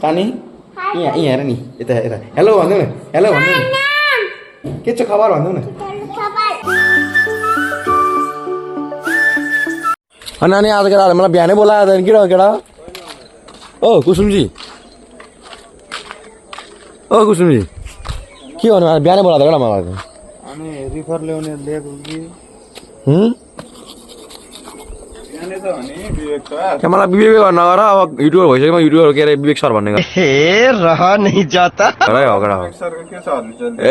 कानी यहाँ यहाँ हेर नि यता यता हेलो भन्नु न हेलो भन्नु न के छ खबर भन्नु न अनि नानी आज केटा मलाई बिहानै बोलायो त के केटा ओ कुसुमजी के भन्नु बिहानै बोलाएको केटा मलाई अनि रिफर ल्याउने ल्याएको कि मलाई विवेक नगर अब युट्युबर भइसक्यो युट्युबर के अरे विवेक सर भन्ने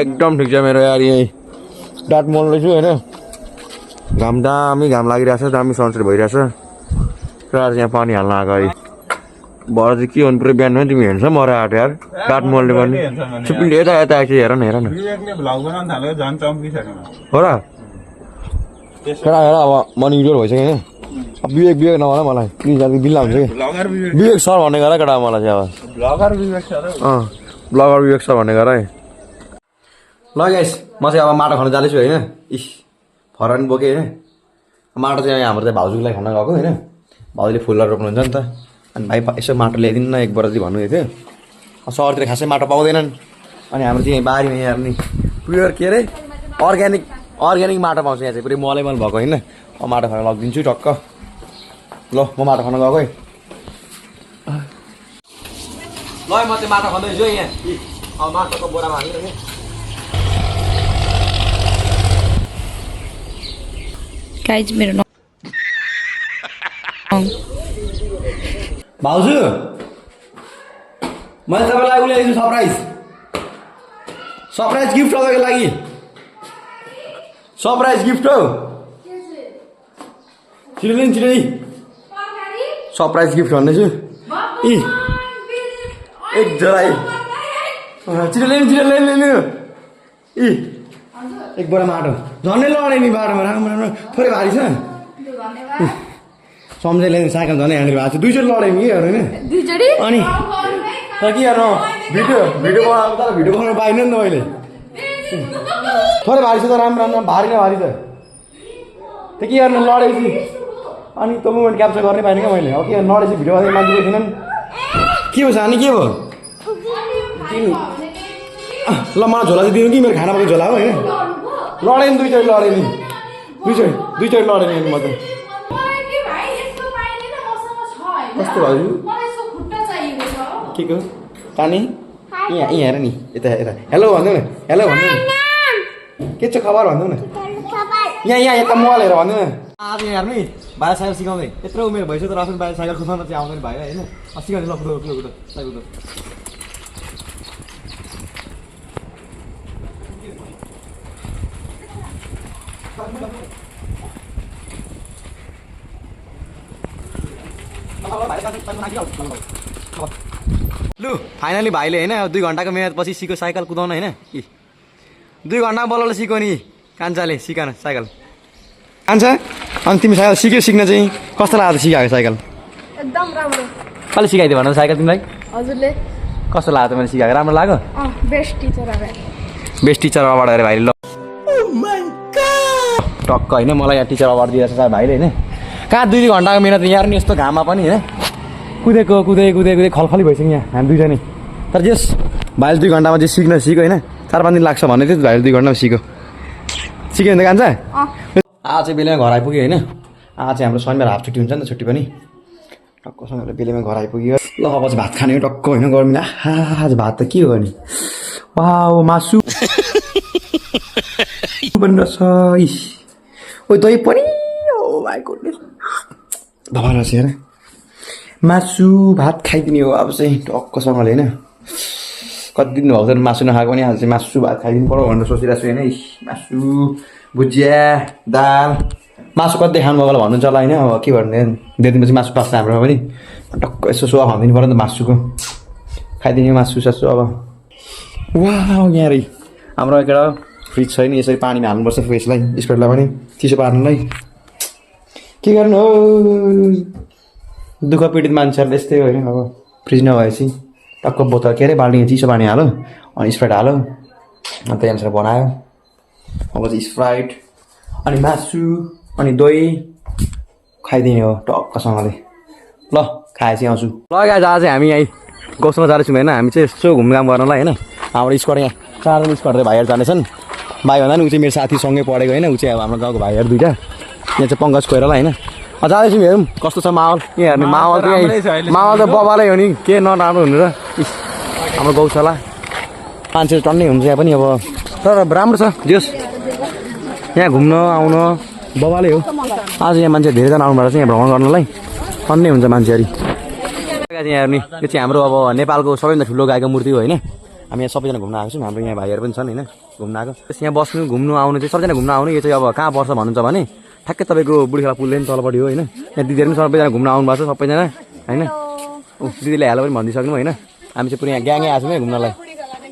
एकदम ठिक छ मेरो यार यहीँ डाट मोल्दैछु होइन घाम दामी घाम लागिरहेछ दामी सनसेट भइरहेछ र यहाँ पानी हाल्न अगाडि भएर चाहिँ के भन्नु पुरै बिहान पनि तिमी हेर्छ मर आँट यार डाट मोल्ने पनि चुप्पी यता यता आएछ हेर न हो र केटा हेर अब म युट्युबर भइसक्यो होइन विवेक नभन मलाई प्लिज अलिक बिल्ला हुन्छ कि विवेक सर भन्ने गर केटा मलाई चाहिँ अब ब्लगर विवेक सर भन्ने गर है ल गाइस म चाहिँ अब माटो खान जाँदैछु होइन इस फरन बोकेँ होइन माटो चाहिँ हाम्रो चाहिँ भाउजूको लागि खान गएको होइन भाउजूले फुलहरू रोप्नुहुन्छ नि त अनि भाइ यसो माटो ल्याइदिनु न एक बरा चाहिँ भन्नुहुँदै थियो सहरतिर खासै माटो पाउँदैनन् अनि हाम्रो चाहिँ बारीमा यहाँ नि प्योर के अरे अर्ग्यानिक माटो पाउँछ यहाँ चाहिँ पुरै मल भएको होइन म माटो खान लगिदिन्छु टक्क ल म माटो खान गएको है ल म चाहिँ माटो खाँदैछु है यहाँ अब माटोको बोरामा हालिरहेँ गाइज मेरो भाउजू मैले तपाईँलाई उसले ल्याइदिन्छु सरप्राइज गिफ्ट तपाईँको लागि सरप्राइज गिफ्ट हौ छिटो सरप्राइज गिफ्ट भन्दैछु इ एक जरा छिटो ल्याइदिनु इ एक बोरा माटो झन्डै लडे नि बाटोमा राम्रो राम्रो थोरै भारी छ सम्झै ल्याइदिनु साइकल झनै ह्यान्डल भएको छ दुईचोटि लडेँ नि हेर्नु होइन अनि तर के हेर्नु भिडियो बनाएको तर भिडियो बनाउनु पाइनँ नि त मैले थोरै भारी छ त राम्रो राम्रो भारी न भारी त त्यो के हेर्नु लडेपछि अनि त्यो मुमेन्ट क्याप्चर गर्नै पाइनँ क्या मैले अब के लडेपछि भिडियो बनाउने मान्छे थिएन के हो सानी के भयो ल मलाई झोला चाहिँ दिनु कि मेरो खाना पाएको झोला हो होइन लडेँ नि दुईचोटि लडेँ नि दुईचोटि लडेँ नि म त कस्तो भाउजू के को कानी यहाँ हेर नि यता यता हेलो भन्नु न हेलो भन्नु न के छ खबर भन्नु न यहाँ यता मोबाइल हेर भन्नु न आज हेर्नु नि भाइ साइकल सिकाउँदै यत्रो उमेर भइसक्यो तर आफ्नो भाइ साइकल कुदाउन चाहिँ आउँदैन भाइ होइन सिकाउँदै ल कुदो साइकल कुदो लु फाइनली भाइले होइन 2 घन्टाको मेहनतपछि सिक्यो साइकल कुदाउन होइन 2 घन्टा बल्ल सिक्यो नि कान्छाले सिकान साइकल कान्छा अनि तिमी साइकल सिक्न चाहिँ कस्तो लाग्यो सिकाएको साइकल एकदम राम्रो कसले सिकाइदियो भन साइकल तिमीलाई हजुरले कस्तो लाग्यो मैले सिकाएको राम्रो लाग्यो बेस्ट टिचर अवार्ड अरे भाइले ल टक्क होइन मलाई यहाँ टिचर अवार्ड दिइरहेको छ भाइले होइन कहाँ 2 घन्टाको मेहनत यहाँ नि यस्तो घाममा पनि होइन कुदै खलखली भइसक्यो यहाँ हामी दुईजना तर जस भाइले 2 घन्टामा चाहिँ सिक्यो होइन 4-5 दिन लाग्छ भन्ने थियो भाइले 2 घन्टामा सिक्यो भने त कान्छ आज चाहिँ बेलामा घर आइपुग्यो होइन आज चाहिँ हाम्रो शनिबार हाफ छुट्टी हुन्छ नि त छुट्टी पनि टक्कसँगले बेलामा घर आइपुग्यो ल अब चाहिँ भात खाने टक्क होइन गर्मी आज भात त के हो नि वाउ मासु पनि रहेछ ओ दही पनि ओ भाइ गुडनेस भवा रहेछ हेर मासु भात खाइदिने हो अब चाहिँ टक्कसँगले होइन कति दिन भएको छ मासु नखाएको पनि आज चाहिँ मासु भात खाइदिनु पर्यो भनेर सोचिरहेको छु होइन मासु भुजिया दाल मासु कति खानु भयो भन्नुहुन्छ होला होइन अब के भन्ने 2 दिनपछि मासु पास्छ हाम्रोमा पनि टक्क यसो सुवा खाइदिनु पर्यो नि त मासुको खाइदिने मासु सासु अब वाह यहाँ रे हाम्रो एउटा फ्रिज छैन यसरी पानीमा हाल्नुपर्छ फ्रिजलाई स्प्रेडलाई पनि चिसो पार्नुलाई के गर्नु हो दुःख पीडित मान्छेहरूले यस्तै होइन अब फ्रिज नभएपछि टक्क बोतल के अरे बाल्टी चिसो पानी हाल्यो अनि स्प्राइट हाल्यो अन्त अनुसार बनायो अब चाहिँ स्प्राइट अनि मासु अनि दही खाइदिने हो टक्कसँगले ल खाएपछि आउँछु ल गाइस आज हामी यहीँ गौशाला जाँदैछौँ होइन हामी चाहिँ यसो घुमघाम गर्नलाई होइन हाम्रो स्क्वाड यहाँ 4 जना स्क्वाड भाइहरू जाँदैछन् भाइ भन्दा पनि ऊ चाहिँ मेरो साथी सँगै पढेको होइन ऊ चाहिँ अब हाम्रो गाउँको भाइहरू दुइटा यहाँ चाहिँ पङ्कज कोइराला होइन जाँदैछौँ हेरौँ कस्तो छ माहौल यहाँ हेर्ने माहौल चाहिँ माहौल त बबालै हो नि के नराम्रो हुनु र इस हाम्रो गौशाला मान्छेहरू टन्नै हुन्छ यहाँ पनि अब तर राम्रो छ जोस् यहाँ घुम्न आउन बबालै हो आज यहाँ मान्छे धेरैजना आउनुभएको छ यहाँ भ्रमण गर्नलाई टन्नै हुन्छ मान्छेहरू यहाँ हेर्ने यो चाहिँ हाम्रो अब नेपालको सबैभन्दा ठुलो गाईको मूर्ति हो होइन हामी यहाँ सबैजना घुम्न आएको छौँ हाम्रो यहाँ भाइहरू पनि छन् होइन घुम्न आएको यहाँ बस्नु घुम्नु आउनु चाहिँ सबैजना घुम्न आउनु यो चाहिँ अब कहाँ पर्छ भन्नुहुन्छ भने ठ्याक्कै तपाईँको बुढीखेला पुलले पनि तलपट्टि हो होइन यहाँ दिदीहरू पनि सबैजना घुम्न आउनु भएको छ सबैजना होइन दिदीले हेलो पनि भनिदिइसक्नु होइन हामी चाहिँ पुरै यहाँ ग्याङै आएको छौँ है घुम्नलाई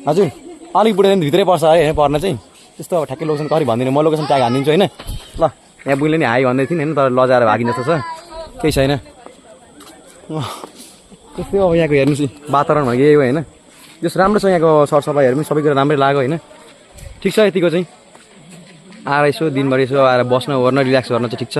हजुर अलिक बुढी भित्रै पर्छ है होइन पर्न चाहिँ त्यस्तो अब ठ्याक्कै लोकेसन करी भन्दिनँ म लोकेसन ट्याग हानिदिन्छु होइन ल यहाँ बुढीले नि हाई भन्दै थिइन् होइन तर लजाएर भागिन जस्तो छ केही छैन त्यस्तै अब यहाँको हेर्नुहोस् वातावरण भनेको यही हो होइन जस राम्रो छ यहाँको सरसफाइहरू पनि सबै कुरा राम्रै लाग्यो होइन ठिक छ यतिको चाहिँ आएर यसो दिनभरि यसो आएर बस्न ओर्न रिल्याक्स गर्न चाहिँ ठिक छ